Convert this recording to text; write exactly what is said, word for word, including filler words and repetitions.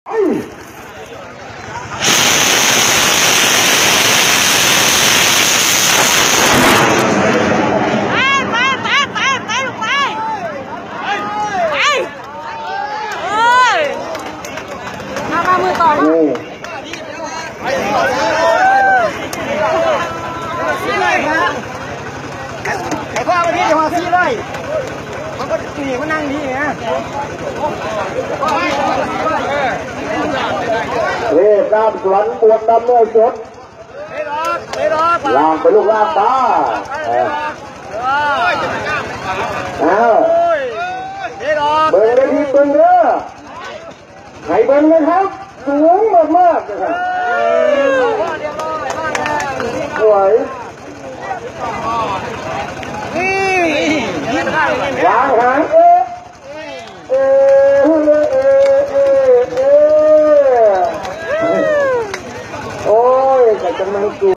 ไป ไป ไป ไป ไป ลูกไป ไป เอ้ย มา มา มือต่อ นี่ ไอ้พ่อมาที่เดี๋ยวมาซีเลย มันก็หนีมานั่งนี่นะ เอ้ย ตามสวนบวชดำเนินสด ไม่รอด ไม่รอด ลากไปลูกลากตา เออ อ้าว ไม่รอด เบิ่งเลยพี่เบิ่งเด้อ ให้เบิ่งนะครับ สูงมากๆนะครับ สวย วางหางเอ๊ะ เอ๊ะ เอ๊ะ เอ๊ะ เอ๊ะ โอ้ย แต่กำลังสูง